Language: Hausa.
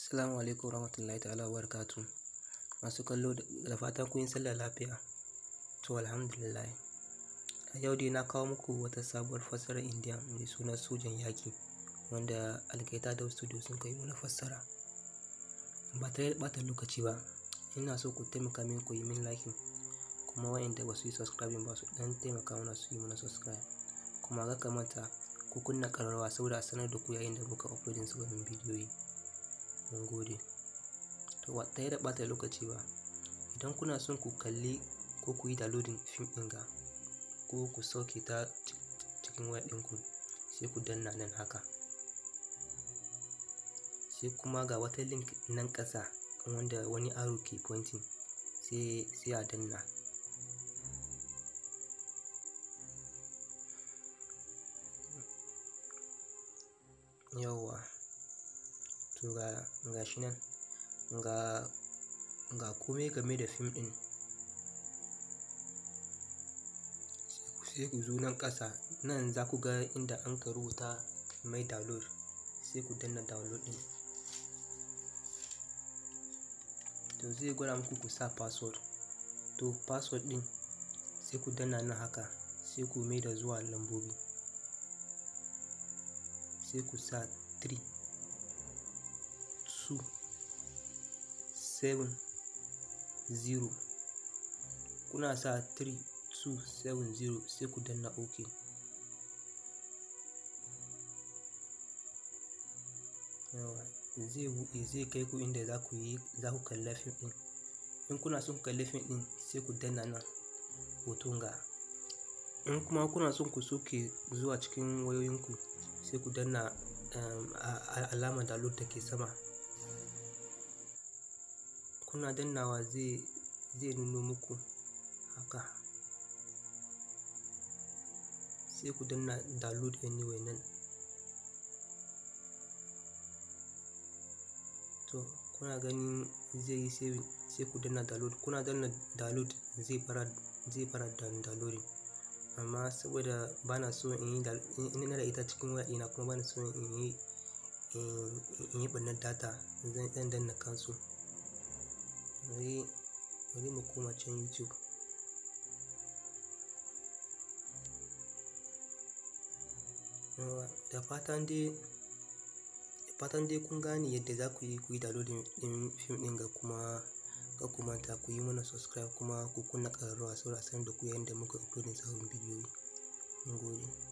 Assalamu alaikum warahmatullahi ta'ala wabarakatuh. Masu kallo da fatan kun yi sallah lafiya. To alhamdulillah. A yau dai na kawo muku wata sabuwar fassarar Indiya mai suna Sojan Yaƙi, wanda Algaita Dub Studio sun kai mana fassara. Ba tare da ɓata lokaci ba, ina so ku taimaka min ku yi min liking, kuma waɗanda ba su yi subscribing ba su ɗan taimaka mana su yi mana subscribe. Kuma kar ka manta ku kunna ƙararrawa saboda a sanar da ku yayin da muka uploading sababbin bidiyoyi. Mun gode. To ba tare da ɓata lokaci ba, idan kuna son ku kalli ko ku yi downloading fim ɗin ga ko ku sauke ta cikin waya ɗinku, sai ku danna nan haka. Sai kuma ga wata link nan ƙasa wanda wani arrow ke pointing, sai a danna. Yawwa. To ga shi nan, ga kome game da fim ɗin. Sai ku zo nan ƙasa, nan za ku ga inda an ka rubuta mai download, sai ku danna download ɗin. To zai gwada muku ku sa password. To password ɗin sai ku danna nan haka, sai ku maida zuwa lambobi. Sai ku sa 3 2 7 0. Kuna sa 3 2 7 0 sai ku danna OK. Yawwa, zai buɗe, zai kai ku inda za ku yi, za ku kalla fim ɗin. In kuna son ku kalli fim ɗin sai ku danna nan hoton ga. In kuma kuna son ku sauke zuwa cikin wayoyinku, sai ku danna alamar download da ke sama. Kuna dannawa zai nuno muku haka. Sai ku danna download anyway nan. To kuna ganin zai yi saving, sai ku danna download. Kuna danna download zai fara downloading. Amma saboda bana so in yi ina da ita cikin waya ɗina kuma bana so in yi ɓarnar data, zan danna cancel. Bari mu koma can YouTube. Yawwa, da fatan dai kun gane yadda za ku yi downloading ɗin fim ɗin ga, kuma kar ku manta ku yi mana subscribe kuma ku kunna ƙararrawa saboda a sanar da ku yayin da muka uploading sababbin bidiyoyi. Mun gode.